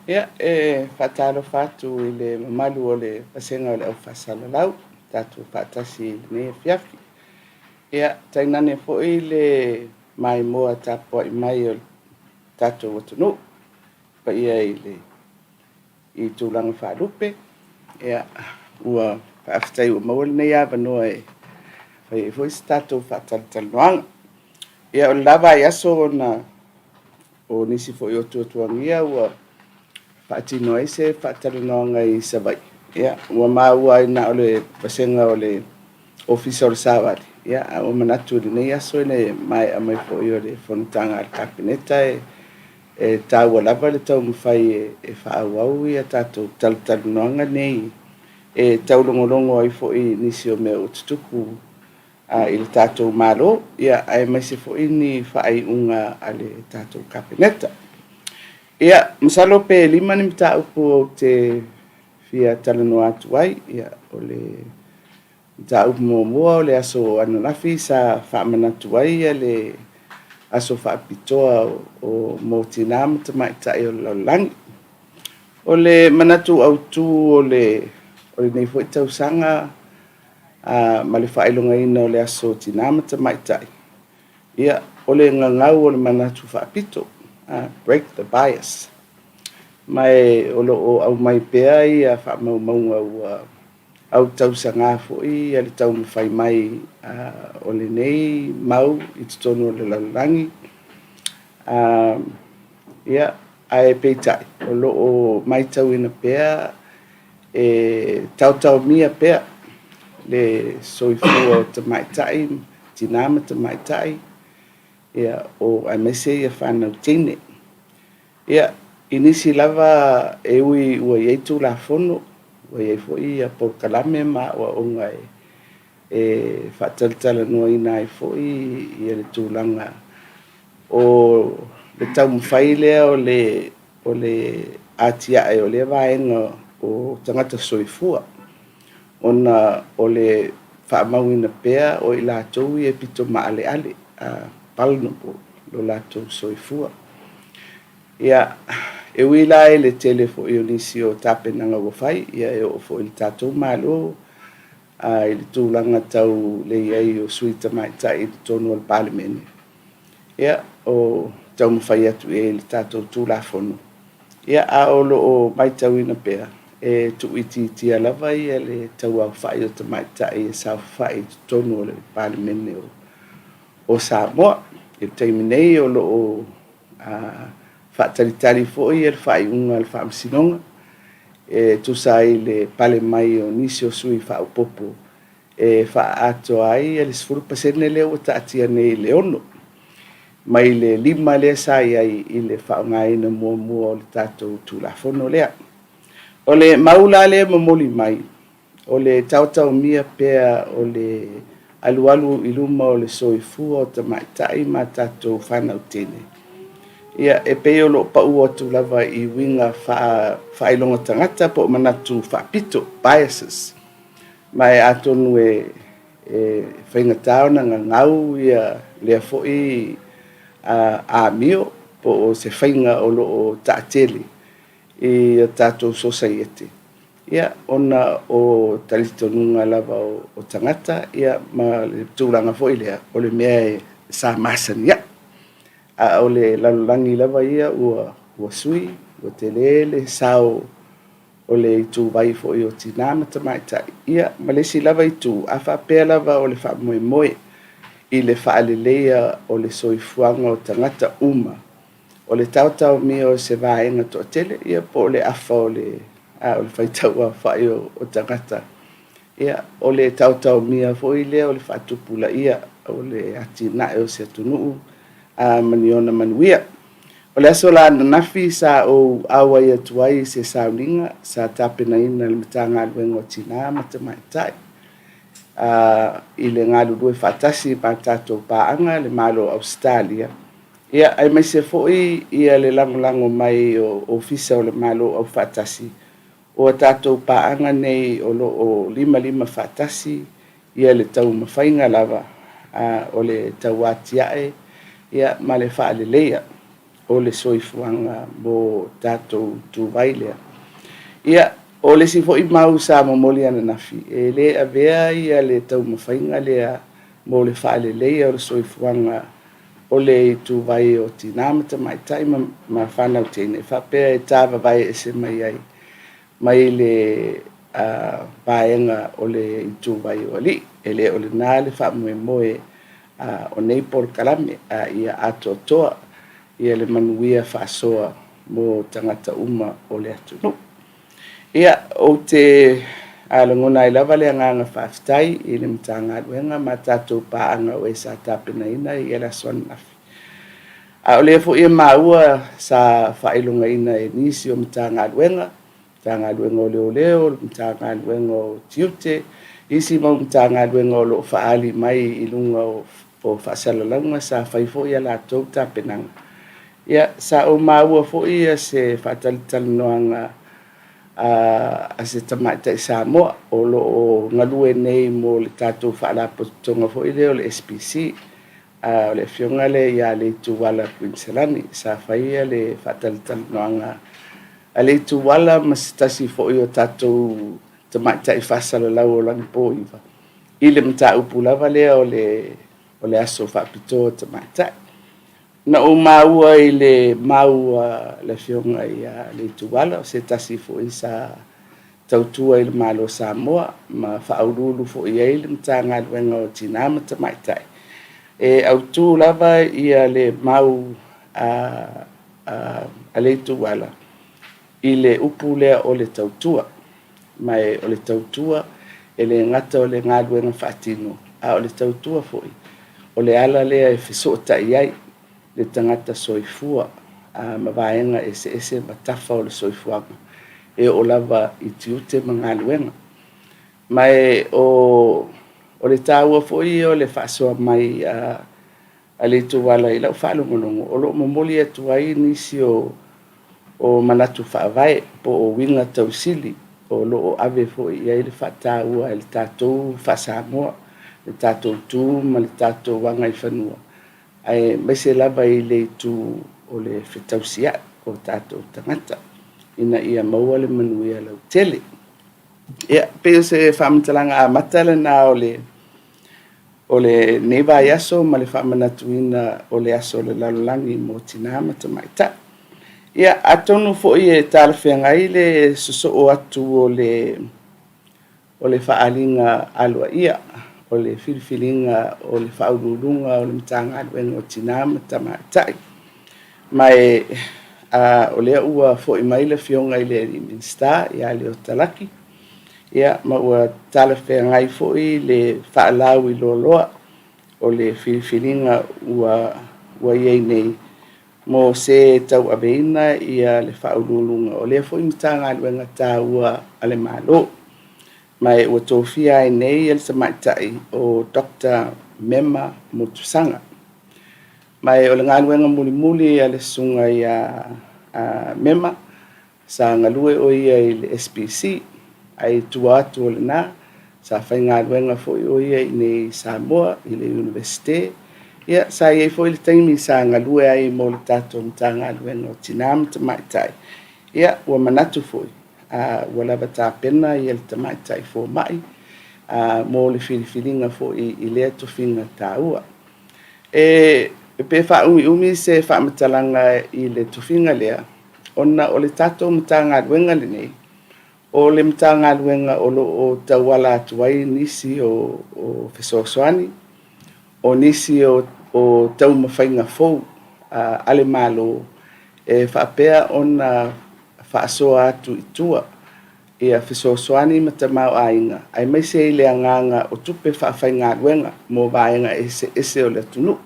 Ia, e faatalofa atu i le mamalu o le vasega o le aufaasalalau, tatou faatasi i lenei afiafi. Ia, tainane foi le maimoa tapuai mai o le tatou atunuu, paia i le i tulaga faalupe. Ia, ua faafetai ua maua lenei avanoa e fai ai foi se tatou faatalatalanoaga. Ia, o le la vaiaso ona o nisi foi o tuatuagia ua faatino ai se faatalanoaga i Savaii, ia, ua maua ai na o le vasega o le Ofisa o le Savali, ia, a ua manatu i lenei aso i le maea mai foi o le fonotaga a le Kapeneta e taua lava le taumafai e faaauau ia tatou talatalanoaga nei e taulogologo ai foi i nisi o mea ua tutupu i le tatou Malo, ia, aemaise foi ni faaiuga a le tatou Kapeneta. Ia, masalo pe 5 ni mataupu ou te fia talanoa atu ai. Ia, o le mataupu muamua o le aso ananafi sa faamanatu ai le aso faapitoa o mo tinā ma tamaitai o le lalolagi. O le manatu autu o lenei foi tausaga ma le faailogaina o le aso tinā ma tamaitai, ia, o le gagau o le manatu faapito, break the bias. Ma e o lo o aumai pea ia faamaumauga ua autausaga foi le taumafai mai o lenei mau i totonu o le lalolagi. Ia, ae peitai, o lo o matauina pea e taotaomia pea le soifua o tamaitai, tinā ma tamaitai, ia, o aemaise ia fanau teine. Ia, i nisi lava e ui ua i ai Tulafono, ua i ai foi ia polokalame ma aoaoga e faatalatalanoaina ai foi ia le tulaga o le taumafai lea o le atiae o lea vaega o tagata soifua, ona o le faamauina pea o i latou ia e pito maaleale, vulnerable lo latou soifua. Ia, e ui la i le tele foi o nisi o tapenaga ua fai, ia e oo foi i le tatou Malo i le tulaga tau le i ai o sui tamaitai i totonu o le Palemene, ia, o taumafai atu i ai i le tatou Tulafono, ia, a o lo o matauina pea, e tuuitiitia lava ia le tauaofai o tamaitai e saofafai i totonu o le Palemene o Samoa. I le taimi nei o lo o faatalitali foi le faaiuga a le Faamasinoga e tusa ai le pale mai o nisi o sui faaopoopo e faaatoa ai le 10% lea ua taatia nei i le 6 mai le 5 lea sa i ai i le faaaogaina muamua o le tatou Tulafono lea. O le mau la lea e momoli mai, o le taotaomia pea o le alualu i luma o le soifua o tamaitai ma tatou fanau teine, ia, e pei o lo o pau atu lava i uiga faailoga tagata po o manatu faapito, biases. Ma e atonu e faigata ona gagau ia lea foi amio po o se faiga o lo o taatele i a tatou sosaiete, ia, ona o talitonuga lava o tagata, ia, ma le tulaga foi lea o le mea sa masani ai. A o le lalolagi lava ia ua sui, ua tele le sao o le ituvai foi o tinā ma tamaitai, ia, ma le isi lava itu, a faapea lava o le faamoemoe i le faaleleia o le soifuaga o tagata uma, o le taotaomia o se vaega toatele, ia, po o le afa o le faitauaofai o tagata, ia, o le taotaomia foi lea o le faatupulaia o le atinae o se atunuu ma ni ona manuia. O le aso la ananafi sa ou auai atu ai i se sauniga sa tapenaina e le Matagaluega o Tinā ma Tamaitai i le galulue faatasi ma tatou paaga le Malo o Ausetalia, ia, aemaise foi ia le lagolago mai o Ofisa o le Malo Aufaatasi o a tatou paaga nei o lo o limalima faatasi ia le taumafaiga lava o le tauatiae, ia, ma le faaleleia o le soifuaga mo tatou ituvai lea. Ia, o le isi foi mau sa momoli ananafi, e le avea ia le taumafaiga lea mo le faaleleia o le soifuaga o le ituvai o tinā ma tamaitai ma fanau teine faapea e tavavae ese mai ai mai le vaega o le ituvai o alii. E le o lena le faamoemoe o nei polokalame, a ia atoatoa ia le manuia faasoa mo tagata uma o le atunuu. Ia, ou te lagona ai lava le agaga faafetai i le Matagaluega ma tatou paaga o e sa tapenaina ia le aso ananafi. A o lea foi e maua sa faailogaina e nisi o Matagaluega, Matagaluega o Leoleo, Matagaluega o Tiute, isi mau Matagaluega o lo o faaali mai i luga o faasalalauga sa fai foi a latou tapenaga. Ia, sa ou maua foi se faatalatalanoaga a se tamaitai Samoa o lo o galue nei mo le tatou faalapotopotoga foi lea o le SPC, o le afioga lea ia Leituala Kuiniselani. Sa faia le faatalatalanoaga a Leituala ma se tasi foi o tatou tamaitai faasalalau o Lagipoiva i le mataupu lava lea o le aso faapitoa o tamaitai. Na ou maua i le mau a le afioga ia Leituala, o se tasi foi sa tautua i le Malo o Samoa ma faauluulu foi i ai le Matagaluega o Tinā ma Tamaitai, e autu lava ia le mau a Leituala i le upu lea o le tautua. Ma o le tautua e le gata o le galuega faatino, a o le tautua foi o le ala lea e fesootai ai le tagata soifua ma vaega eseese ma tafa o le soifuaga e oo lava i tiute ma galuega. Ma o le taua foi o le faasoa mai a Leituala i lau faalogologo, o lo o momoli atu ai nisi o manatu faavae po o uiga tausili o lo o ave foi i ai le faataua e le tatou faa-Samoa, le tatou tu ma le tatou agaifanua, aemaise lava i le itu o le fetausiai o tatou tagata ina ia maua le manuia lautele. Ia, pei o se faamatalaga amata lena o lenei vaiaso ma le faamanatuina o le aso o le lalolagi mo tinā ma tamaitai. Ia, atonu foi e talafeagai le sosoo atu o le faaaliga aloaia o le filifiliga o le faauluuluga o le Matagaluega o Tinā ma Tamaitai. Ma o lea ua foi mai le afioga i le Minisita ia Leota Laki, ia, ma ua talafeagai foi le faalauiloaloa o le filifiliga ua i ai nei mo se tauaveina ia le faauluuluga o lea foi Matagaluega taua a le Malo. Ma ua tofia ai nei le tamaitai o Dr. Mema Motusaga. Ma o le galuega mulimuli a le susuga ia Mema, sa galue o ia i le SPC, ae i tua atu o lena, sa faigaluega foi o ia i nei i Samoa i le Iunivesite. Ia, sa i ai foi le taimi sa galue ai mo le tatou Matagaluega o Tinā ma Tamaitai. Ia, ua manatu foi ua lava tapena ia le tamaitai fomai mo le filifiliga foi i lea tofiga taua. E pe faaumiumi se faamatalaga i le tofiga lea, ona o le tatou Matagaluega lenei, o le Matagaluega o lo o tauala atu ai nisi o fesoasoani, o nisi o taumafaiga fou a le Malo e faapea ona faasoa atu i tua ia fesoasoani ma tamaoaiga, aemaise i le agaga o tupe faafaigaluega mo vaega eseese o le atunuu,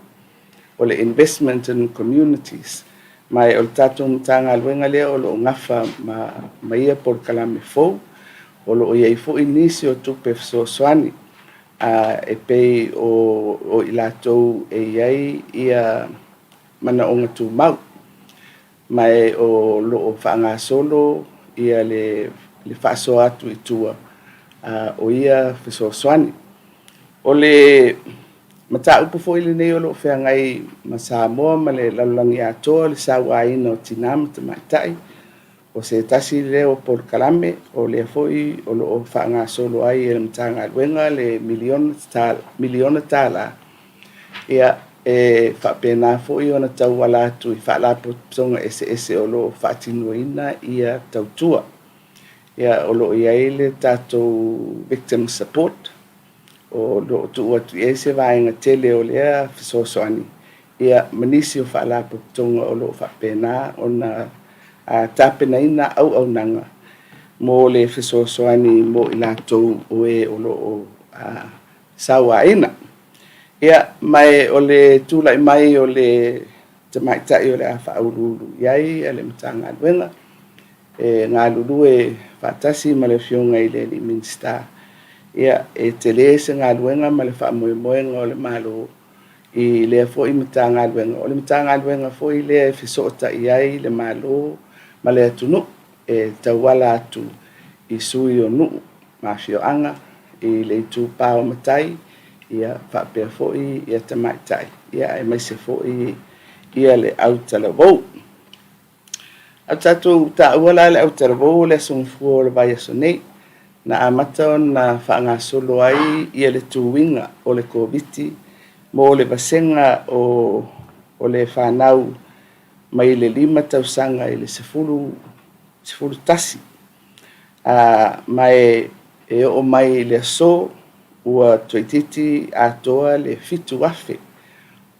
o le investment in communities. Ma o le tatou Matagaluega lea o lo o gafa ma ia polokalame fou, o lo o i ai foi nisi o tupe fesoasoani e pei o i latou e i ai ia manaoga tumau, ma o lo o faagasolo ia le faasoa atu i tua o ia fesoasoani. O le Mataupu foi lenei o lo o feagai ma Samoa ma le lalolagi atoa, le sauaina o tinã ma tamaitai. O se tasi lea o polokalame o lea foi o lo o faagasolo ai e le Matagaluega le miliona tala, ia, e faapena foi ona tauala atu i faalapotopotoga eseese o lo o faatinoina ia tautua. Ia, o lo o i ai le tatou victim support o lo o tuu atu i ai se vaega tele o lea fesoasoani, ia, ma nisi o faalapotopotoga o lo o faapena ona tapenaina auaunaga mo le fesoasoani mo i latou o e o lo o sauaina. Ia, ma o le tulai mai o le tamaitai o le a faauluulu i ai le Matagaluega e galulue faatasi ma le Afioga i le Minisita, ia, e tele se galuega ma le faamoemoega o le Malo i lea foi Matagaluega. O le Matagaluega foi lea e fesootai ai le Malo ma le atunuu e tauala atu i sui o nuu ma afioaga i le itupa o matai, ia faapea foi ia tamaitai, ia aemaise foi ia le autalavou. A tatou taua la le autalavou o le Aso Gafua o le vaiaso nei, na amata ona faagasolo ai ia le tuiga o le Koviti mo le vasega o le fanau mai le 5 tausaga i le 11, ma e oo mai i le aso ua toeitiiti atoa le 7,000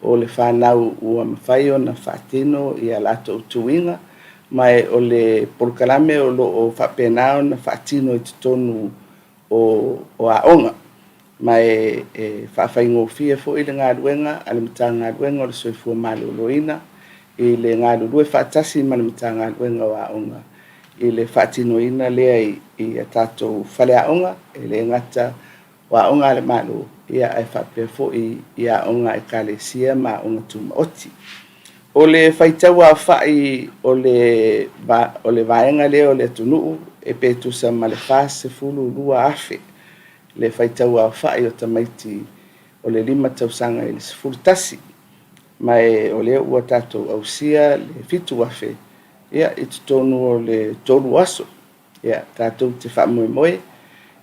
o le fanau ua mafai ona faatino ia latou tuiga, ma o le polokalame o lo o faapena ona faatino i totonu o aoga, ma e faafaigofie foi le galuega a le Matagaluega o le Soifua Maloloina i le galulue faatasi ma le Matagaluega o Aoga i le faatinoina lea i a tatou faleaoga, e le gata o aoga a le Malo, ia ae faapea foi i aoga a Ekalesia ma aoga tumaoti. O le faitauaofai o le vaega lea o le atunuu e pe tusa ma le 42,000 le faitauaofai o tamaiti o le 5 tausaga i le 11, ma o lea ua tatou ausia le 7,000 i totonu o le 3 aso. Ia, tatou te faamoemoe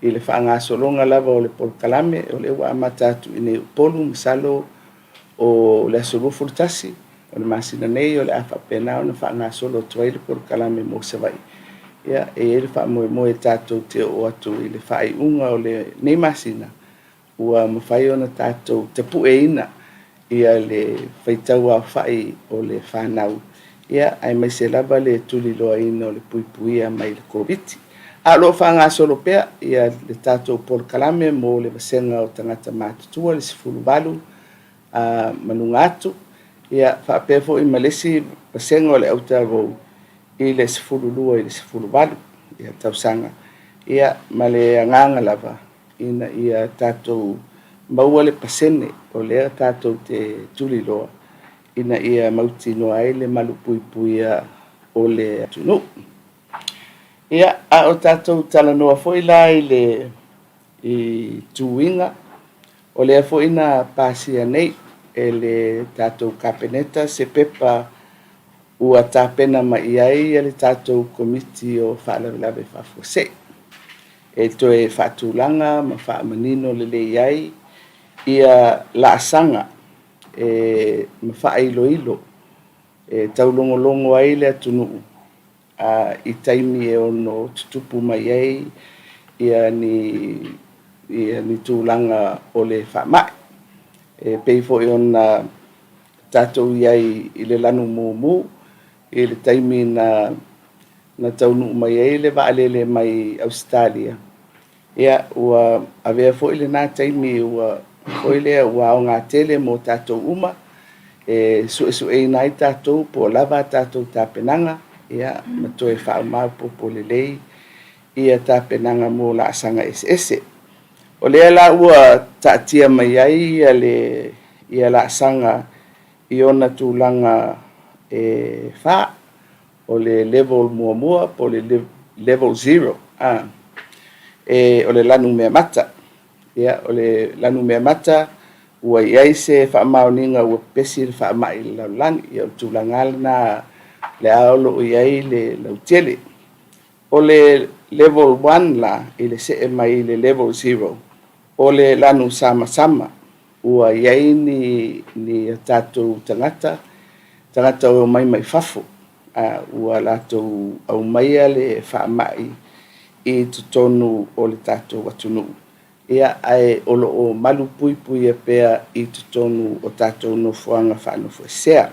i le faagasologa lava o le polokalame, o lea ua amata atu i inei i Upolu, masalo o le aso 21 o le masina nei o le a faapena ona faagasolo atu ai le polokalame mo Savaii. Ia, e i ai le faamoemoe tatou te oo atu i le faaiuga o lenei masina ua mafai ona tatou tapueina ia le faitauaofai o le fanau, ia, aemaise lava le tuliloaina o le puipuia mai le Koviti. A o lo o faagasolo pea ia le tatou polokalame mo le vasega o tagata matutua, le 18 ma luga atu, ia faapea foi ma le isi vasega o le autalavou i le 12 i le 18 ia tausaga, ia, ma le agaga lava ina ia tatou maua le pasene o lea tatou te tuliloa ina ia mautinoa ai le malupuipuia o le atunuu. Ia, a o tatou talanoa foi la i le i tuiga, o lea foi na pasia nei e le tatou Kapeneta se pepa ua tapena mai i ai le tatou Komiti o Faalavelave Faafuasei e toe faatulaga ma faamanino lelei ai ia laasaga e ma faailoilo e taulogologo ai le atunuu i taimi e ono tutupu mai ai ia ni tulaga o le faamai. E pei foi ona tatou i ai i le lanu mumu i le taimi na taunuu mai ai le vaalele mai Ausetalia, ia, ua avea foi lena taimi ua foi lea ua aoga tele mo tatou uma e suesueina ai tatou po o lava a tatou tapenaga, ia, ma toe faamaopoopo lelei ia tapenaga mo laasaga eseese. O lea la ua taatia mai ai ia laasaga i ona tulaga e fa, o le level muamua po o le level 0, o le lanu meamata. Ia, o le lanu meamata ua i ai se faamaoniga ua pepesi le faamai i le lalolagi. Ia o le tulaga lava lena lea o lo o i ai le lautele. O le level 1 la i le see mai i le level 0, o le lanu samasama ua i ai ni tatou tagata tagata o omai mai fafo, ua latou aumaia le faamai i totonu o le tatou atunuu, ia, ae o lo o malupuipuia pea i totonu o tatou nofoaga faanofoesea.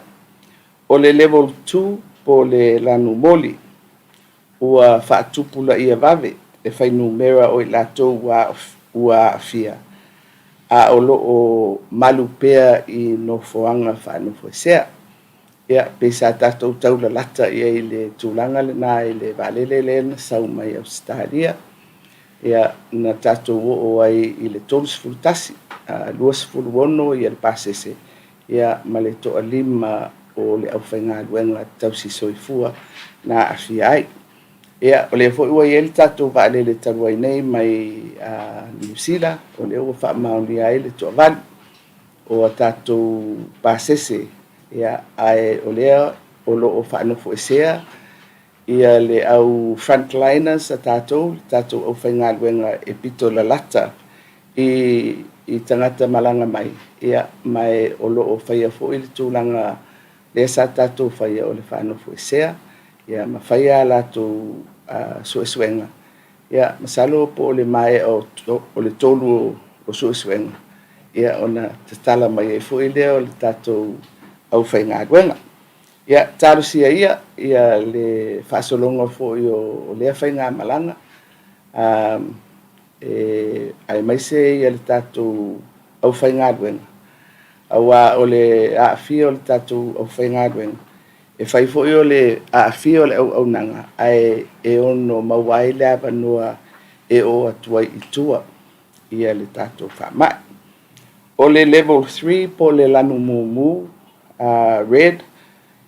O le level 2 po o le lanu moli, ua faatupulaia vave le fuainumera o i latou ua aafia, a o lo o malu pea i nofoaga faanofoesea. Ia, pei sa tatou taulalata i ai i le tulaga lena i le vaalele lea na sau mai Ausetalia, ia, na tatou oo ai i le 31, 26 le pasese, ia, ma le toalima o le aufaigaluega tausi soifua na aafia ai. Ia, o lea foi ua i ai le tatou vaalele talu ai nei mai Niu Sila, o lea ua faamaonia ai le toavalu o a tatou pasese, ia, ae o lea o lo o faanofoesea ia le au frontliners a tatou, le tatou aufaigaluega e pito lalata i tagata malaga mai, ia, ma o lo o faia foi le tulaga lea sa tatou faia o le faanofoesea, ia, ma faia a latou suesuega. Ia, masalo po o le maea o le 3 o suesuega, ia, ona tatala mai ai foi lea o le tatou aufaigaluega. Ia, talosia ia le faasologa foi o lea faigamalaga, aemaise ia le tatou aufaigaluega, aua o le aafia o le tatou aufaigaluega, e fai foi o le aafia o le auaunaga, ae e ono maua ai le avanoa e oo atu ai i tua ia le tatou faamai. O le level 3 po o le lanu mumu, red,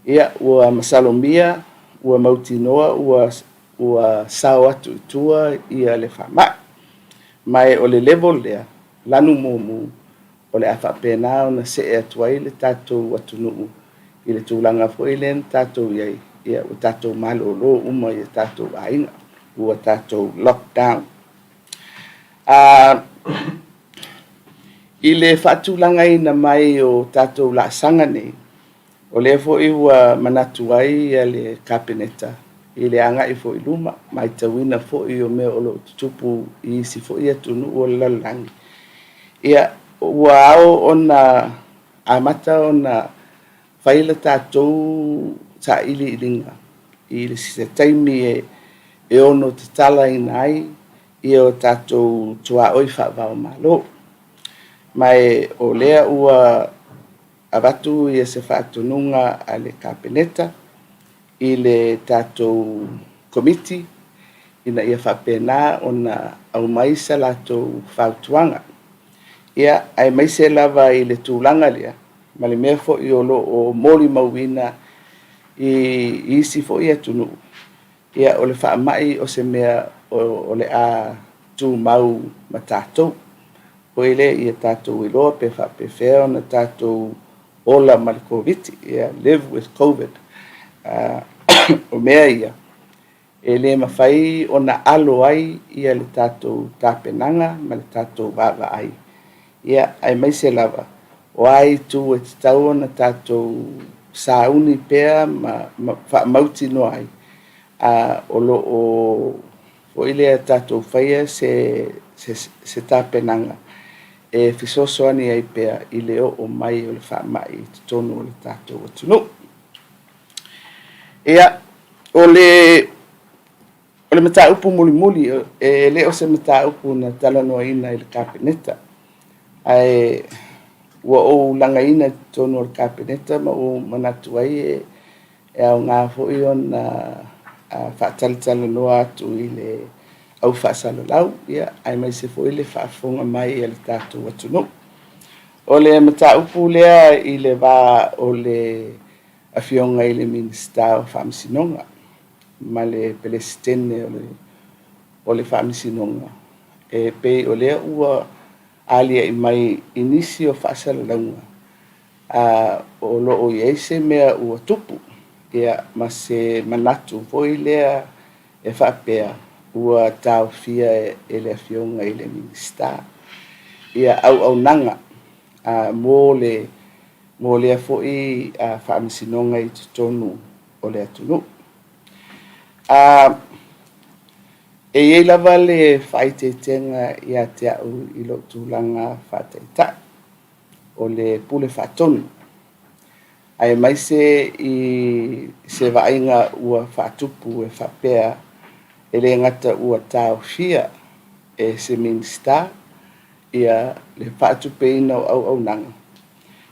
ia, ua masalomia, ua mautinoa ua sao atu i tua ia le faamai. Ma o le level lea, lanu mumu, o le a faapena ona see atu ai le tatou atunuu i le tulaga foi lea na tatou i ai, ia, ua tatou malolo uma i tatou aiga, ua tatou lockdown. I le faatulagaina mai o tatou laasaga nei, o lea foi ua manatu ai le Kapeneta i le agai foi i luma, matauina foi o mea o lo o tutupu i isi foi atunuu o le lalolagi, ia, ua ao ona amata ona fai le tatou sailiiliga i se taimi e ono tatalaina ai ia o tatou tuaoi faava-o-Malo. Ma o lea ua avatu ia se faatonuga a le Kapeneta i le tatou Komiti ina ia faapena ona aumai sa latou fautuaga. Ia, aemaise lava i le tulaga lea, ma le mea foi o lo o molimauina i isi foi atunuu, ia, o le faamai o se mea o le a tumau ma tatou. Foi lea ia tatou iloa pe faapefea ona tatou ola ma le Koviti, ia, live with COVID. O mea ia, e le mafai ona alo ai ia le tatou tapenaga ma le tatou vaavaai, ia, aemaise lava o a itu e tatau ona tatou sauni pea ma faamautinoa ai, o lo o foi lea tatou faia se tapenaga e fesoasoani ai pea i le oo mai o le faamai i totonu o le tatou atunuu. Ia, o le mataupu mulimuli, e le o se mataupu na talanoaina i le Kapeneta, ae ua ou lagaina i totonu o le Kapeneta ma ou manatu ai e aoga foi ona faatalatalanoa atu i le au faasalalau, ia, aemaise foi le faafofoga mai a le tatou atunuu. O le mataupu lea i le va o le afioga i le Minisita o Faamasinoga ma le Peresetene o le Faamasinoga, e pei o lea ua aliaʻi mai i nisi o faasalalauga a o lo o i ai se mea ua tupu, ia, ma se manatu foi lea e faapea ua taofia e le Afioga i le Minisita ia auaunaga mo le mo lea foi faamasinoga i totonu o le atunuu. E i ai lava le faaeteetega ia te au i lou tulaga faataitai o le Pule Faatonu, aemaise i se vaaiga ua faatupu e faapea e le gata ua taofia e se Minisita ia le faatupeina o auaunaga,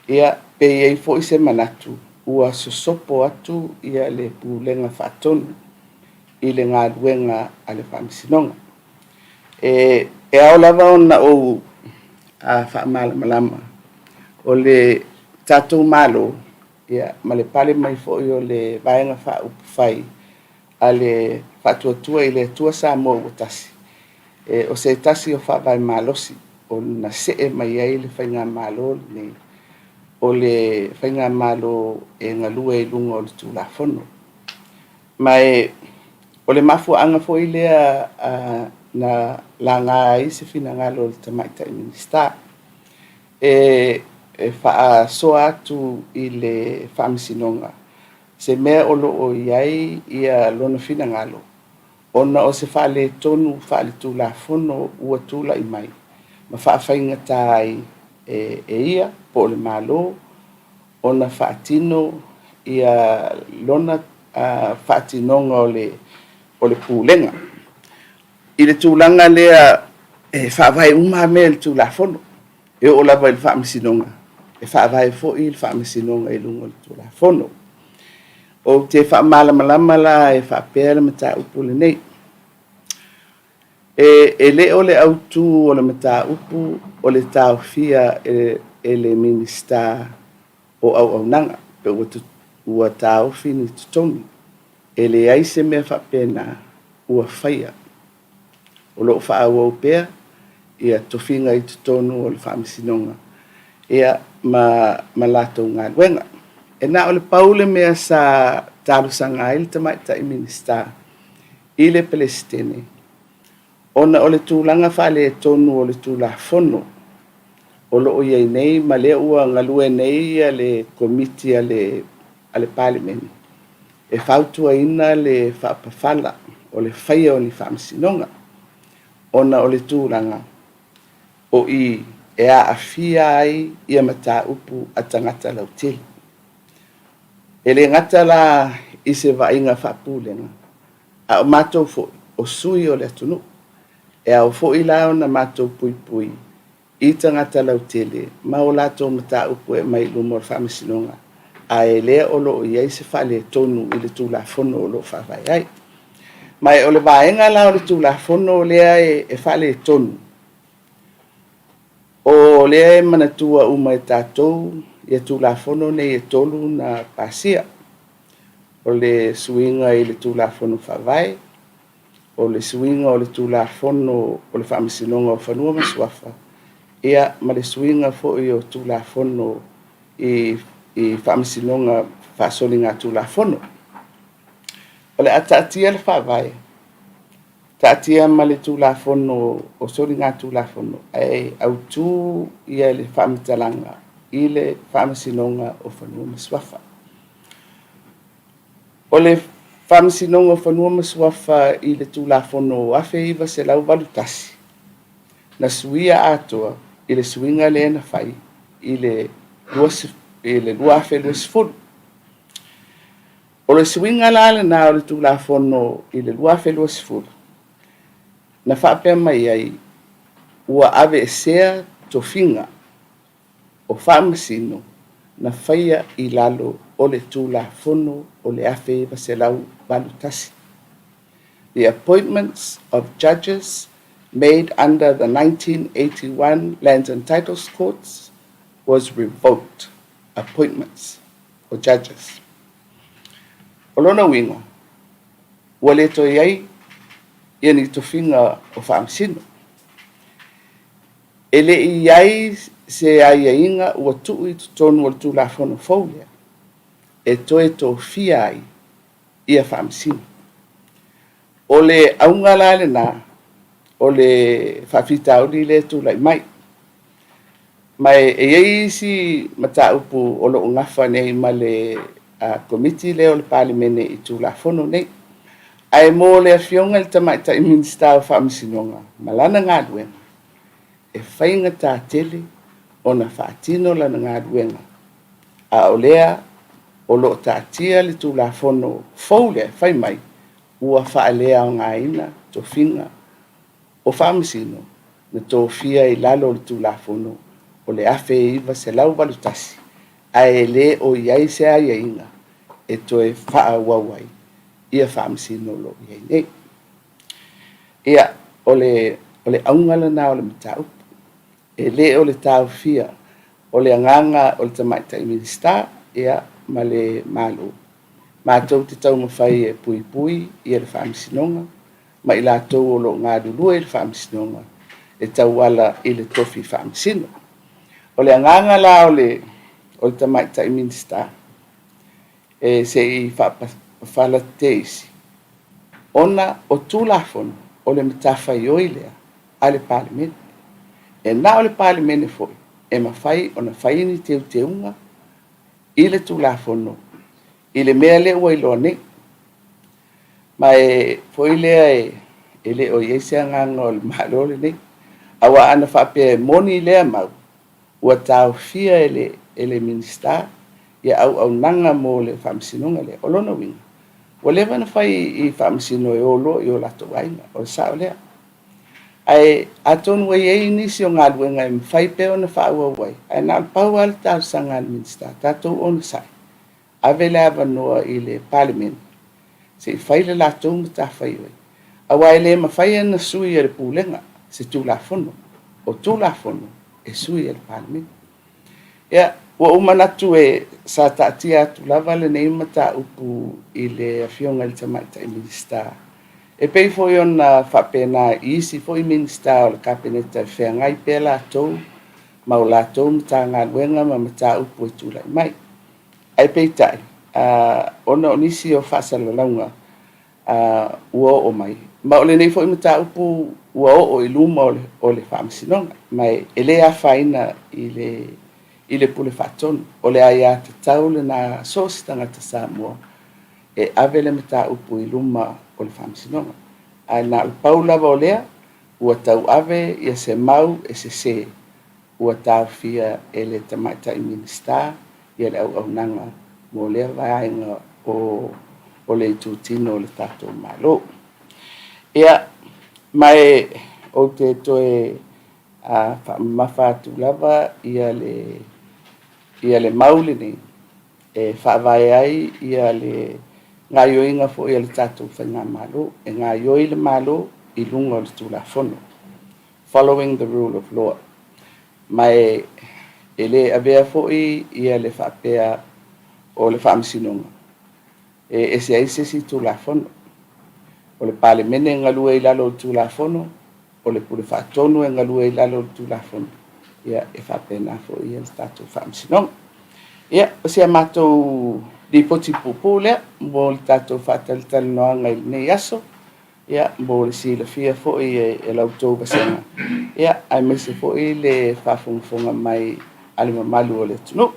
ia pe i ai foi se manatu ua sosopo atu ia le Pulega Faatonu i le galuega a le Faamasinoga. E ao lava ona ou faamalamalama, o le tatou Malo ma le pale mai foi o le Vaega Faaupufai a le Faatuatua i le Atua Samoa ua Tasi, o se tasi o faavae malosi na see mai ai le faigamalo lenei, o le faigamalo e galue i luga o le Tulafono. Ma o le mafuaaga foi lea na laga ai se finagalo o le Tamaitai Minisita e faasoa atu i le Faamasinoga se mea o lo o i ai lona finagalo ona o se faaletonu faaletulafono ua tulai mai ma faafaigata ai e ia po o le Malo ona faatino ia lona faatinoga o le pulega. I le tulaga lea e faavae uma lava mea i le Tulafono, e oo lava i le Faamasinoga, e faavae foi le Faamasinoga i luga o le Tulafono. Ou te faamalamalama la e faapea le mataupu lenei. E le o le autu o le mataupu o le taofia e le Minisita o auaunaga pe ua taofi ni totogi. E leai se mea faapena ua faia. O lo o faaauau pea ia tofiga i totonu o le Faamasinoga ia ma latou galuega. E na o le pau le mea sa talosaga ai le Tamaitai Minisita i le Peresetene, ona o le tulaga faaletonu o le Tulafono o lo o i ai nei ma lea ua galue nei le Komiti a le Palemene e fautuaina le faapafala o le faia o ni faamasinoga ona o le tulaga o i e aafia ai ia mataupu a tagata lautele. E le gata la i se vaaiga faapulega, a o matou foi o sui o le atunuu. E ao foi la ona matou puipui i tagata lautele ma o latou mataupu e aumai i luma o le Faamasinoga, ae lea o lo o i ai se faaletonu i le Tulafono o lo o faavae ai. Ma o le vaega la o le Tulafono lea e faaletonu, o lea e manatua uma e tatou ia Tulafono nei e 3 na pasia, o le suiga i le Tulafono Faavae, o le suiga o le Tulafono o le Faamasinoga o Fanua ma Suafa, ia ma le suiga foi o Tulafono i Faamasinoga Faasoligatulafono. O le a taatia le Faavae, taatia ma le Tulafono o Soligatulafono ae autu ia le faamatalaga i le Faamasinoga o Fanua ma Suafa. O le Faamasinoga o Fanua ma Suafa i le Tulafono 1981, na suia atoa i le suiga lea na fai i le 2020. O le suiga la lena o le Tulafono i le 2020, na faapea mai ai ua aveesea tofiga o Faamasino na faia i lalo o le Tulafono o le 1981. The appointments of judges made under the 1981 Lands and Titles Courts was revoked. Appointments o judges. O lona uiga, ua le toe i ai ia ni tofiga o Faamasino. E le i i ai se aiaiga ua tuu i totonu o le Tulafono fou lea e toe tofia ai ia Faamasino. O le auga la lena o le faafitauli lea e tulai mai. Ma e i ai isi mataupu o lo o gafa nei ma le Komiti lea o le Palemene i Tulafono nei. Ae mo le Afioga i le Tamaitai Minisita o Faamasinoga ma lana galuega, e faigata tele ona faatino lana galuega, a o lea o lo o taatia le Tulafono fou lea fai mai ua faaleaogaina tofiga o Faamasino na tofia i lalo o le Tulafono o le 1981, ae le o i ai se aiaiga e toe faaauau ai ia Faamasino o lo o i ai nei. Ia, o le auga lena o le mataupu, e le o le taofia o le agaga o le Tamaitai Minisita ma le Malo, matou te taumafai e puipui le Faamasinoga ma i latou o lo o galulue i le Faamasinoga e tauala i le tofi Faamasino. O le agaga la o le Tamaitai Minisita, e se i faapafala teisi, ona o Tulafono o le matafaioi lea a le Palemene. E na o le Palemene foi e mafai ona fai ni teuteuga i le Tulafono i le mea lea ua iloa nei. Ma e foi lea e le o i ai se agaga o le Malo lenei, aua ana faapea e moni lea mau, ua taofia e le Minisita ia auaunaga mo le Faamasinoga lea. O lona uiga, ua leva ona fai i Faamasino e o loa i o latou aiga, o le sao lea. Ae atonu e i ai nisi o galuega e mafai pea ona faaauau ai, ae na o le pau lava le talosaga a le Minisita, tatou onosai, ave le avanoa i le Palemene se i fai le latou matafaioi, aua e le mafai ona sui e le Pulega se Tulafono, o Tulafono e sui e le Palemene. Ia, ua ou manatu e sa taatia atu lava lenei mataupu i le Afioga i le Tamaitai Minisita, e pei foi ona faapena i isi foi Minisita o le Kapeneta e feagai pea latou ma o latou Matagaluega ma mataupu e tulai mai. Ae peitai, ona o nisi o faasalalauga ua oo mai, ma o lenei foi mataupu ua oo i luma o le Faamasinoga, ma e le afaina i le Pule Faatonu. O le aiatatau lena a so o se tagata Samoa e ave le mataupu i luma o le Faamasinoga. Ae na o le pau lava o lea, ua tauave ia se mau e sese ua taofia e le Tamaitai Minisita ia le auaunaga mo lea vaega o le itutino o le tatou Malo. Ia, ma e ou te toe faamamafa atu lava ia le mau lenei e faavae ai ia le gaoioiga foi a le tatou Faigamalo, e gaoioi le Malo i luga o le Tulafono, following the rule of law. Ma e le avea foi ia le faapea o le Faamasinoga e ese ai se isi Tulafono. O le Palemene e galue i lalo o le Tulafono, o le Pule Faatonu e galue i lalo o le Tulafono, ia e faapena foi ia le tatou Faamasinoga. Ia, o si a matou lipoti puupuu lea mo le tatou faatalatalanoaga i lenei aso, ia, mo le silafia foi e la outou vasega, ia, aemaise foi le faafogafoga mai a le mamalu o le atunuu.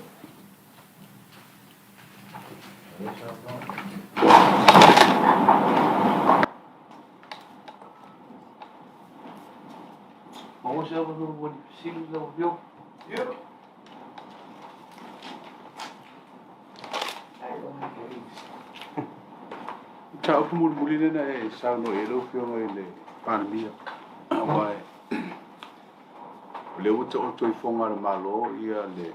Maua se avanoa mo ni fesili lau Afioga? Ia. Mataupu mulimuli lea na e saunoa i ai lau Afioga i le Palemia, aua o lea ua taoto i foga a le Malo ia le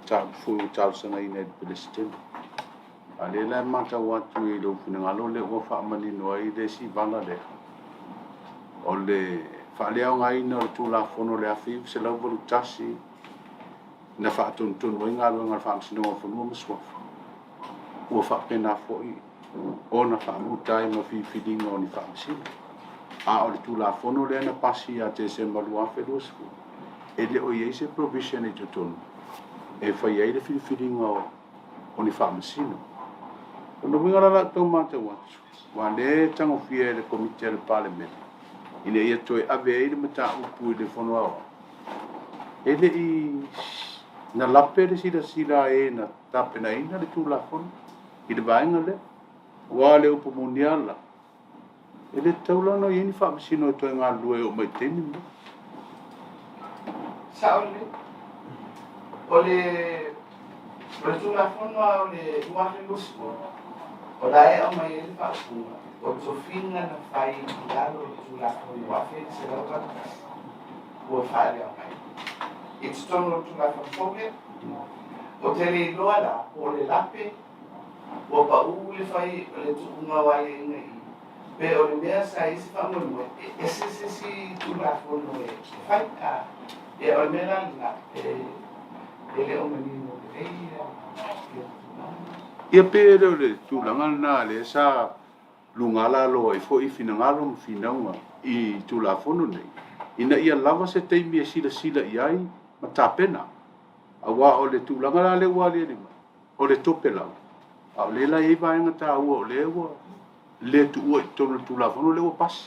mataupu foi ua talosagaina e le Peresetene. A o lea la e matau atu i lou finagalo lea ua faamanino ai le isi vala lea, o le faaleaogaina o le Tulafono o le 1981 na faatonutonu ai galuega a le Faamasinoga o Fanua ma Suafa, ua faapena foi ona faamuta ai ma filifiliga o ni faamasino. A o le Tulafono lea na pasi ia Tesema 2020, e le o i ai se provision i totonu e fai ai le filifiliga o ni faamasino. O lona uiga la o lau tau matau atu, aua o lea e tagofia e le Komiti a le Palemene ina ia toe ave ai le mataupu i le Fono Aoao, e le i na lape le silasila a e na tapenaina le Tulafono i le vaega lea. Aua o le upu moni lava la, e le tatau la ona i ai ni faamasino e toe galulue e oo mai i le taimi lenei. Sao lelei. O le o le Tulafono lava o le 2020, o la e aumai ai le faaupuga, o tofiga na fai i lalo o le Tulafono 1981 ua faaleaogaina i totonu o le Tulafono fou lea. Ou te le iloa la po o le lape Ua pau le fai o le tuuga o aiaiga i i, pe o le mea sa i ai se faamoemoe e ese se isi Tulafono e fai. A, ia o le mea la lena, e le o manino lelei ia tulaga na. Ia pe le o le tulaga lena lea sa luga lalo ai foi finagalo ma finauga i Tulafono nei, ina ia lava se taimi e silasila i ai ma tapena, aua o le tulaga la lea ua aliali mai, o le tope lava, a o lea la e i ai vaega taua o lea ua le tuua i totonu o le Tulafono lea ua pasi.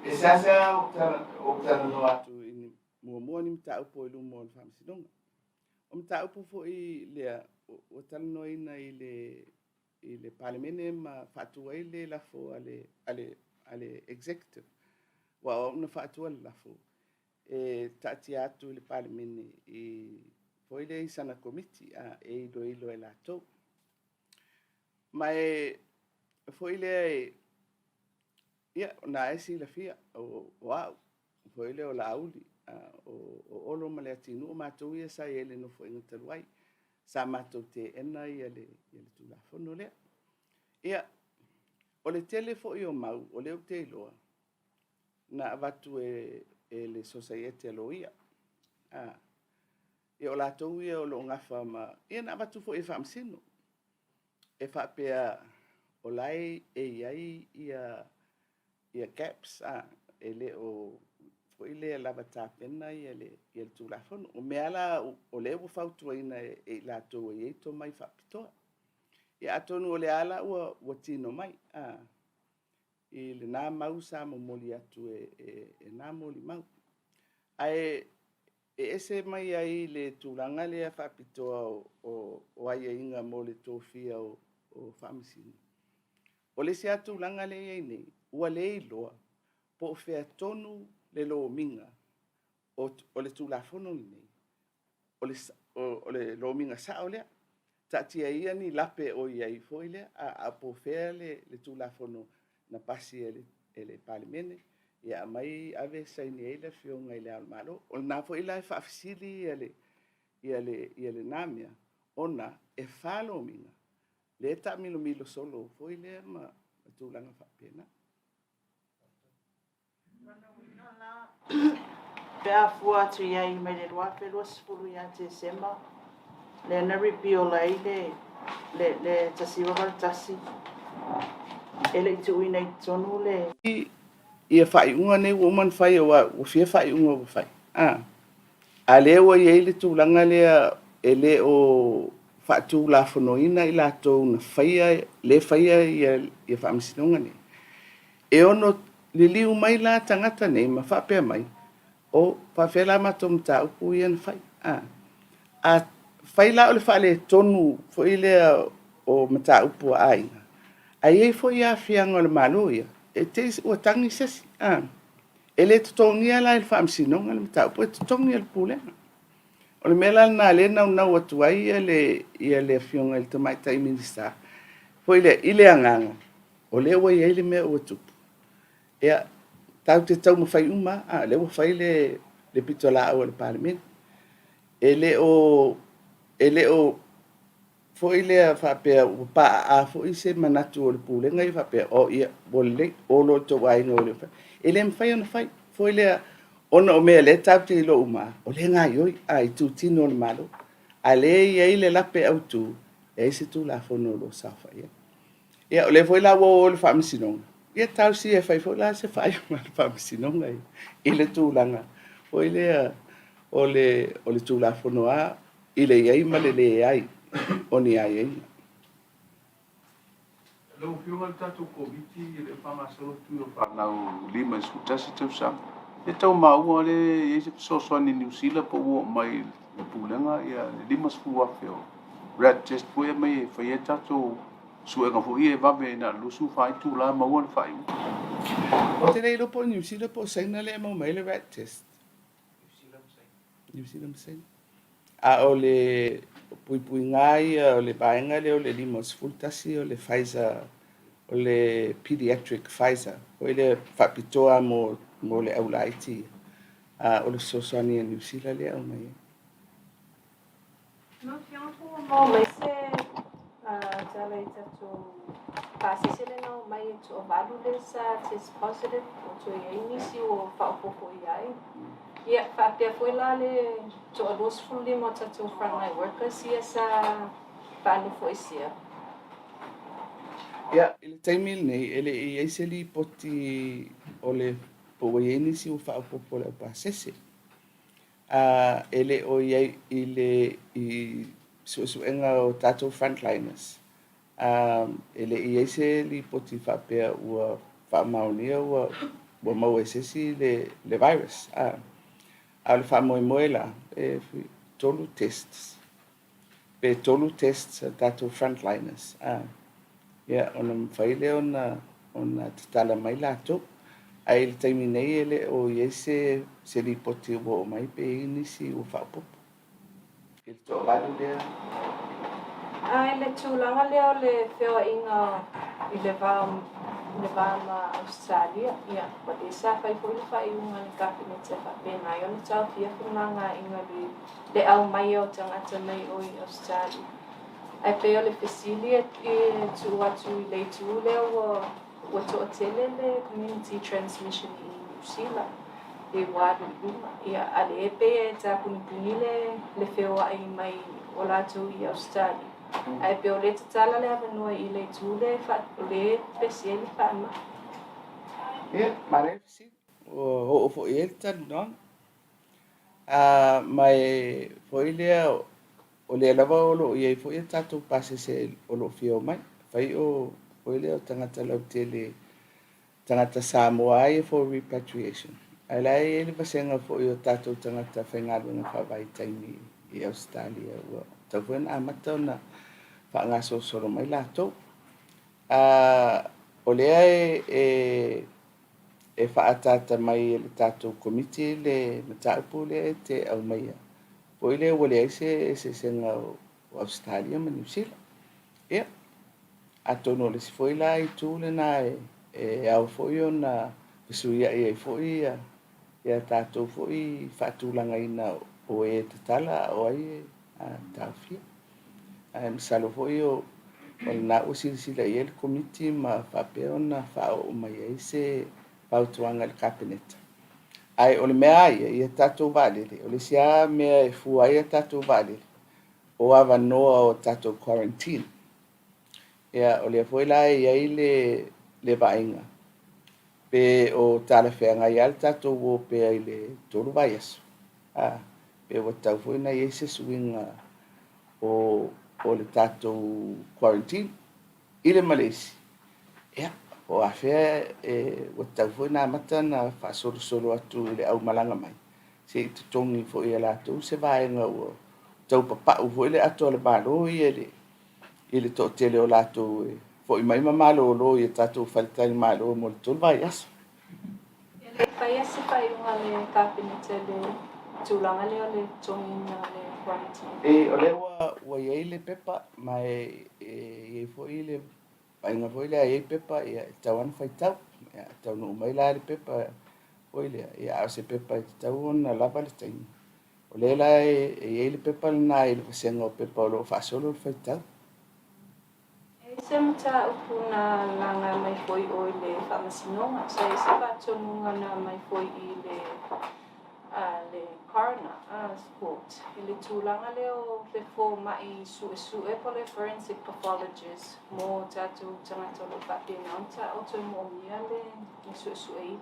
E seasea ou talanoa atu i ni muamua ni mataupu i luma o le Faamasinoga. O mataupu foi lea ua talanoaina i le i le Palemene ma faatu ai le lafo a le, a le, a le Executive. Aua o au na faatua le lafo e taatia atu i le Palemene i foi lea i sana komiti a e iloilo e latou. Ma e foi lea e, ia, na e silafia o au, foi lea o Laauli, o Olo ma Leatinuu, matou ia sa i ai i le Nofoaiga talu ai. Sa matou teena ia le Tulafono lea. Ia, o le tele foi o mau o lea ou te iloa na avatu e le Sosaiete a Loia. Ia o latou ia o lo o gafa ma... Ia na avatu foi e Faamasino e faapea o la e i ai ia gaps, e le o foi lea lava tapena ia le Tulafono. O mea la o lea ua fautuaina e i latou e i ai tomai faapitoa. Ia atonu o lea la ua tino mai i lena mau sa momoli atu e na molimau. Ae e ese mai ai le tulaga lea faapitoa o aiaiga mo le tofia o Faamasino. O le isi lava tulaga lea e i ai nei, ua le iloa po o fea tonu le lomiga o le Tulafono lenei, o le lomiga sao lea. Taatia ia ni lape o i ai foi lea, a po o fea le Tulafono na pasi e le Palemene, ia aumai ave saini ai le Afioga i Le Ao o le Malo. O lena foi la e faafesili ia lena mea, ona e fa lomiga lea e taamilomilo solo foi lea ma tulaga faapena. Lona uiga la, pe a fua atu i ai mai le 2020 ia Tesema, lea na repeal ai le le 1981, e le i tuuina i totonu le. Ia faaiuga nei ua uma ona fai aua ua fia faaiuga ua fai. A A lea ua i ai le tulaga lea e le o faatulafonoina i latou na faia, le faia ia faamasinoga nei. E ono liliu mai la tagata nei ma faapea mai, O, faafefea la matou mataupu ia na fai? A, a fai la o le faaletonu foi lea o mataupu a aiga, ae i ai foi aafiaga o le Malo ia, e te i ua tagi se isi. A, e le totogia la e le Faamasinoga le mataupu, e totogi e le Pulega. O le mea la lena o lea e naunau atu ai le Afioga i le Tamaitai Minisita, foi lea i le agaga, o lea ua i ai le mea ua tupu, ia, tatou te taumafai uma lava, o lea ua fai le pitolaau a le Palemene. E le o, e le o foi lea faapea ua paaaa foi se manatu o le Pulega ia faapea, oh ia, ua lelei, o loa i le tou aiga ua le mafai. E le mafai ona fai, foi lea, ona o mea o lea tatou te iloa uma lava, o lea e gaoioi itutino o le Malo. A o lea e i ai le lape autu. E ai se Tulafono o lo o saofai ai. Ia, o lea foi la ua o i le Faamasinoga, ia talosia e fai foi la se faaiuga a le Faamasinoga ia i le tulaga foi lea o le, o le Tulafono lava i le i ai ma le leai o ni aiaiga. Lau Afioga i le tatou Komiti e le o faagasolo tui o fanau 51 tausaga. E tau maua lea e i ai se fesoasoani Niu Sila po ua oo mai i le Pulega ia le 50,000 o rat test foi e aumai e fai ai tatou suega foi ia e vave na o le 24 itula maua le faaiuga. Ou te le iloa po o Niu Sila po o Saina lea e maua mai ai le rat test. Niu Sila ma Saina. A o le puipuiga lava ia o le vaega lea o le 51 o le Pfizer, o le pediatric Pfizer, foi lea faapitoa mo, mo le aulaiti ia. A o le fesoasoani a Niu Sila lea e aumai ai. Lau Afioga po ua maua mai se tala i tatou pasese lea na omai e toavalu lea sa test positive po o toe i ai nisi ua faaopoopo i ai. Ia, faapea foi la le toa 25 o tatou frontline workers ia sa faanofoesea. Ia, i le taimi lenei, e le i i ai se lipoti o le po ua i ai nisi ua faaopoopo i le aupasese. A e le o i ai i le i suesuega o tatou frontliners, a e le i i ai se lipoti faapea ua faamaonia ua ua maua e se isi le le virus. A a o le faamoemoe la, e tolu tests pe tolu tests a tatou frontliners, a ia ona mafai lea ona ona tatala mai latou. Ae i le taimi nei e le o i ai se se lipoti ua oo mai pe i ai nisi ua faaopoopo i le toavalu lea. A i le tulaga lea o le feoaiga i le va i le va ma Ausetalia, ia, ua le sa fai foi le faaiuga a le Kapeneta e faapena ai ona taofia femalagaaiga i le le aumaia o tagata mai o i Ausetalia. Ae pei o le fesili e tuu atu i le itu lea ua ua toatele le community transmission i Niu Sila i ua alu i luga. Ia, a lea e pei e tapunipuni le le feoai mai o latou i Ausetalia. Ae pei o lea e tatala le avanoa i le itu lea e o lea e pepesi ai le faamai. Ia, manaia le fesili. Ua oo foi i ai le talanoaga. A ma e foi lea o lea lava o lo o i ai foi a tatou pasese o lo o fia omai. Fai o foi lea o tagata lautele, tagata Samoa lava ia for repatriation. Ae la e i ai le vasega foi o tatou tagata faigaluega faavaitaimi i Ausetalia ua tatau foi ona amata ona faagasolosolo mai latou. A o lea e, e e faaataata mai e le tatou Komiti le mataupu lea e te aumaia, foi lea ua leai se eseesega o Ausetalia ma Niu Sila. Ia, atonu o le isi foi la itu lena e, e ao foi ona fesuiai ai foi ia, ia tatou foi faatulagaina o e tatala a o ai e taofia. Ae masalo foi o o lena ua silasila i ai le Komiti ma faapea ona faaoo mai ai se fautuaga i le Kapeneta. Ae o le mea lava ia, i a tatou vaalele, o le isi lava mea e fua ai a tatou vaalele, o avanoa o tatou quarantine. Ia, o lea foi la e i ai le, le vaaiga, pe o talafeagai lava le tatou o pea i le 3 vaiaso, a, pe ua tatau foi ona i ai se suiga o, o le tatou quarantine i le ma le isi, ia, po o afea e, ua tatau foi ona amata ona faasolosolo atu i le aumalaga mai, se i totogi foi e latou se vaega ua tau papau foi le ato a le Malo ia i le, i le toatele o latou e foi mai ma malolo i a tatou faletalimalo mo le 3 vaiaso. E le i faia se faaiuga a le Kapeneta i le tulaga lea o le totogiina o le quarantine. E, o lea ua, ua i ai le pepa, ma e, e i ai foi le vaaiga foi lea, e i ai pepa, ia, e tatau lava ona faitau. Ia, e taunuu mai la le pepa foi lea, ia, a o se pepa e tatau ona lava le taimi. O lea la e, e i ai le pepa lena i le vasega o pepa o lo o faasolo le faitau. E i ai se mataupu na laga mai foi o i le Faamasinoga, sa i ai se faatonuga na aumai foi i le le coroner. Transport i le tulaga lea o le fomai suesue po o le forensic pathologist mo tatou tagata o lo o faapena ona taoto e moomia le suesueina.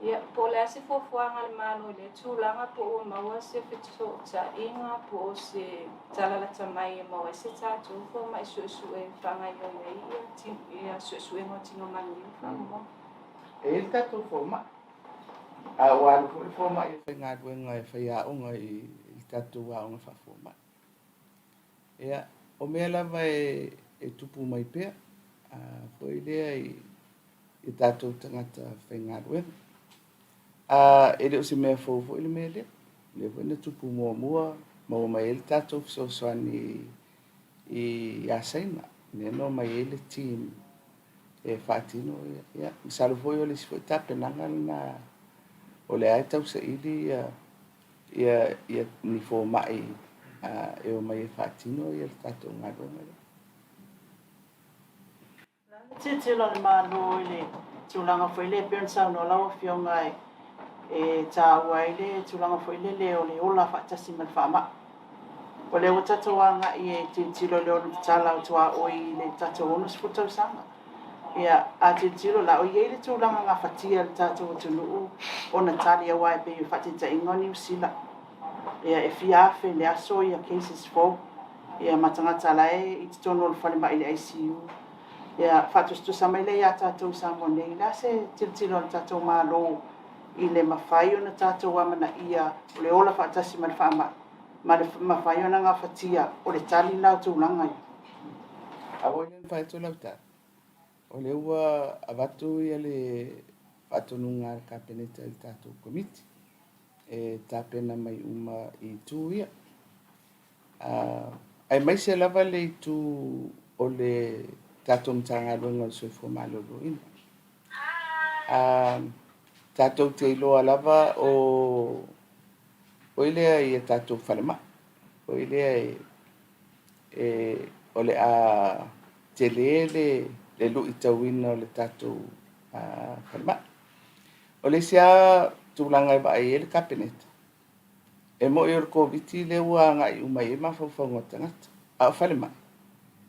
Ia, po o le a se fuafuaga a le Malo i lea tulaga, po ua maua se fesootaiga po o se tala lata mai e maua ai se tatou fomai suesue e faagaoioi ai ia suesuega o tino maliliu faamolemole. E i ai le tatou fomai, a ua alu foi le fomai e faigaluega e faiaoga i le tatou aoga faafomai. Ia, o mea lava e tupu mai pea, foi lea i tatou tagata faigaluega. E le o se mea fou foi le mea lea. O lea foi na tupu muamua, maua mai ai le tatou fesoasoani ia Saina, lea na omai ai le team e faatino ia. Masalo foi o le isi foi tapenaga lena o lea e tausaili ia ni fomai e omai e faatino le tatou galuega lea. Tilotilo a le Malo i le tulaga foi lea e pei ona saunoa lau Afioga e taua ai le tulaga foi lele o le ola faatasi ma le faamai. O lea ua tatou agai e tilotilo i le ono tatala o tuaoi i le tatou 60 tausaga. Ia, a tilotilo la, o i ai le tulaga gafatia e le tatou atunuu ona tali, aua e pei o faataitaiga o Niu Sila. Ia, e fia afe le aso ia cases fou, ia ma tagata la e i totonu o le falemai i le ICU. Ia, faatusatusa mai lea ia tatou i Samoa nei, le a se tilotilo a le tatou Malo i le mafai ona tatou amanaia o le ola faatasi ma le faamai, ma le mafai ona gafatia o le tali la o tulaga ia. A ua ile na fai atu lau tala, o lea ua avatu ia le faatonuga a le Kapeneta i le tatou Komiti e tapena mai uma i itu ia. Aemaise lava le itu o le tatou Matagaluega o le Soifua Maloloina. Tatou te iloa lava o lea ia tatou falemai, o lea o le a tele le luitauina o le tatou falemai. O le isi lava tulaga e vaai ai le Kapeneta, e moi o le Koviti lea ua agai uma i ai mafaufauga o tagata, a o falemai,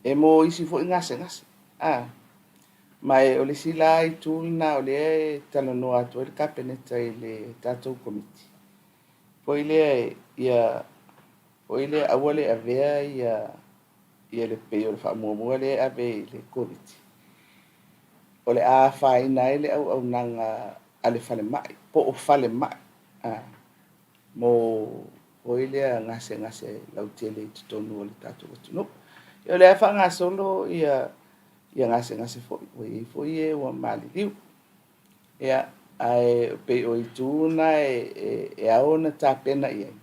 e mo isi foi gasegase. Ma o le isi la itu lena o lea e talanoa atu ai le Kapeneta i le tatou Komiti, foi lea ia foi lea aua le avea ia le pei o le faamuamua lea e ave i le Koviti, o le a afaina ai le auaunaga a le falemai, po o falemai, mo foi lea gasegase lautele i totonu o le tatou atunuu. O lea faagasolo ia gasegase foi, ua i ai foi e ua maliliu. Ia, ae pei o itu na e ao ona tapena i ai,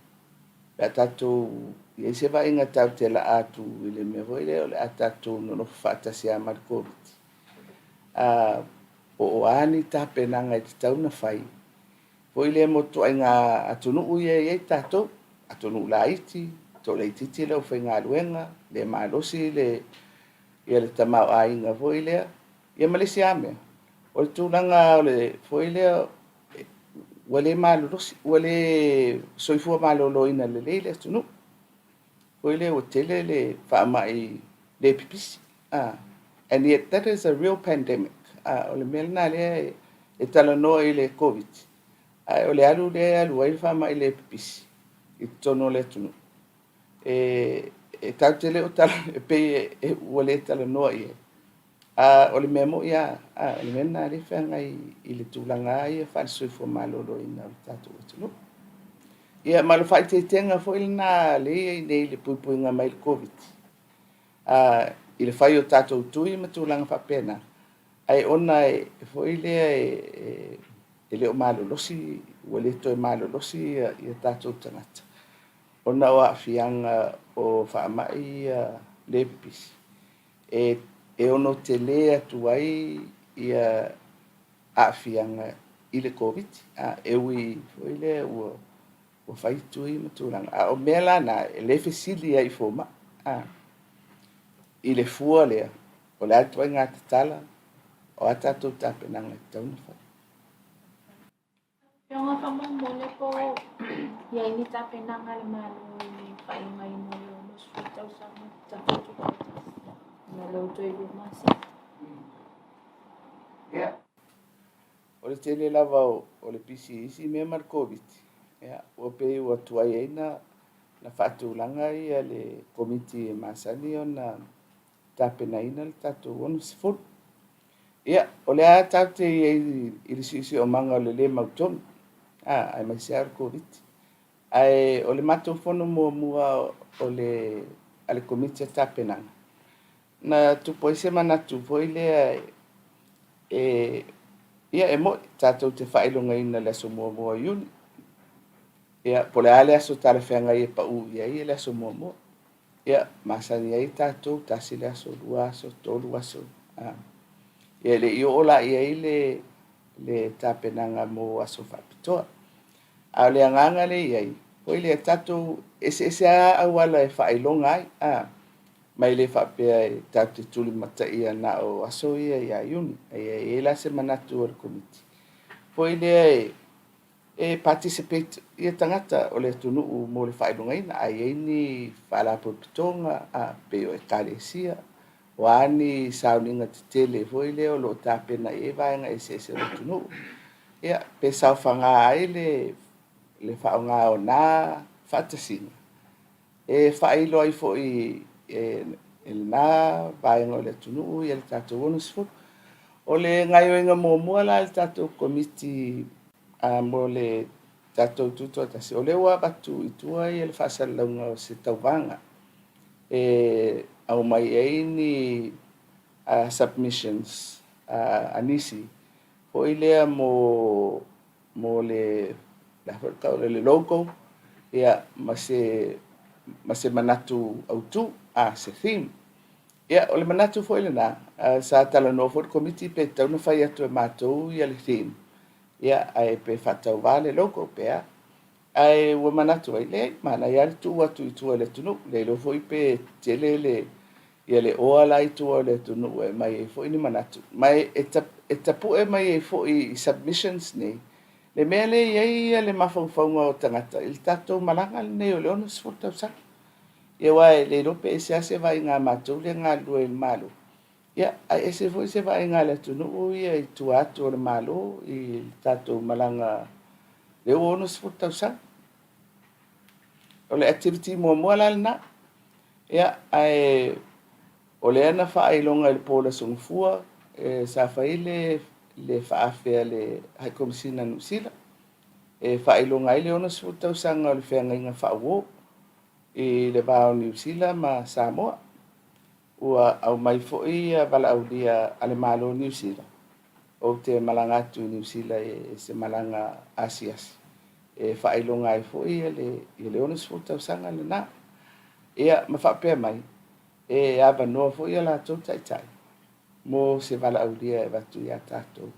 pe a tatou i ai se vaaiga tatou te laa atu i le mea foi lea o le a tatou nonofo faatasi lava ma le Koviti. Po o a ni tapenaga e tatau ona fai, foi lea mo ituaiga atunuu ia e i ai tatou, atunuu laiti, toalaitiiti le aufaigaluega, le malosi le tamaoaiga foi lea. Ia ma le isi lava mea, o le tulaga o le foi lea ua le malolosi, ua le soifua maloloina lelei le atunuu. Foi lea ua tele le faamai le pipisi. And yet that is a real pandemic. O le mea lena lea e talanoa i le Koviti, ae o le alu lea e alu ai le faamai le pipisi i totonu o le atunuu. E tatou te le o tala, e pei ua le talanoa i ai. O le mea moi lava, o le mea lena lea e feagai i le tulaga ia faale-soifua maloloina o le tatou atunuu. Ia ma le faaeteetega foi lena lea e i ai nei i le puipuiga mai le Koviti, i le fai o tatou tui ma tulaga faapena, ae ona e foi lea e le o malolosi, ua le toe malolosi ia tatou tagata, ona o aafiaga o faamai ia le pipisi, e ono tele atu ai ia aafiaga i le Koviti. E ui foi lea ua fai tui ma tulaga. A o mea la na, e le fesili ai i fomai. I le fua lea, o le a ituaiga tatala, o a tatou tapenaga e tatau ona fai. Afioga faamolemole po I ai ni tapenaga a le Malo i le faailogaina o le 60 tausaga o le tatou Tutoatasi, ona o lea ua toe 2 masina. Ia, o le tele lava o le pisi i isi mea ma le Koviti, ia, ua pei ua tuai ai na faatulaga ia le komiti e masani ona tapenaina le tatou 60. Ia, o lea lava tatou te i ai i le siosiomaga o le lē mautonu, aemaise lava o le Koviti. Ae o le matou fono muamua o le a le Komiti o Tapenaga, na tupu ai se manatu foi lea e ia e mo'i tatou te faailogaina i le aso 1 o Iuni. Ia, po o le a le aso talafeagai e pau i ai le aso muamua. Ia, masani ai tatou, 1 le aso, 2 aso, 3 aso. Ia, e le i oo la i ai le tapenaga mo aso faapitoa. A o le agaga lea e i ai, foi lea tatou eseese lava auala e faailoga ai, ma e le faapea e tatou te tulimataia na o aso ia ia Iuni. Ae i ai la se manatu o le Komiti, foi lea e participate ia tagata o le atunuu mo le faailogaina, a i ai ni faalapotopotoga, pei o ekalesia, o a ni sauniga tetele foi lea o lo o tapena i ai vaega eseese o le atunuu. Ia, pe saofaga ai le faaaoga o na faatasiga, e faailo ai foi e lena vaega o le atunuu ia le tatou 60. O le gaoioiga muamua la a le tatou Komiti mo le tatou Tutoatasi, o lea ua avatu i tua ia le faasalalauga o se tauvaga e aumai ai ni submissions a nisi foi lea mo le le logo, ia, ma se manatu autu, se theme. Ia, o le manatu foi lena, sa talanoa foi le Komiti pe tatau ona fai atu e matou ia le theme, ia, ae pe faatauvā le logo pe a. Ae ua manatu ai, leai, manaia lava le tuu atu i tua i le atunuu. Le iloa foi pe tele le ia oa la i tua o le atunuu e aumai ai foi ni manatu. Ma e tapue mai ai foi i submissions nei, le mea lea e i ai le mafaufauga o tagata i le tatou malaga lenei o le 60 tausaga. Ia, aua e le iloa pe ese lava se vaaiga a matou lea e galulue i le Malo, ia, ae ese foi se vaaiga a le atunuu ia i tua atu o le Malo i le tatou malaga lea ua 60 tausaga. O le activity muamua la lena. Ia, ae o lea na faailoga i le po o le Aso Gafua, sa fai le faaafe a le High Commissioner a Niu Sila e faailoga ai le 60 tausaga o le feagaiga faauo i le va o Niu Sila ma Samoa. Ua aumai foi valaaulia a le Malo o Niu Sila. Ou te malaga atu i Niu Sila i se malaga asiasi e faailoga ai foi le 60 tausaga lena. Ia, ma faapea mai, e avanoa foi a latou taitai mo se valaaulia e avatu ia tatou,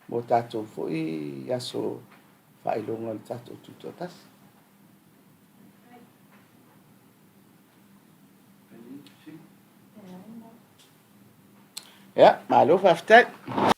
mo tatou foi aso faailoga o le tatou Tutoatasi. Ia, malo faafetai.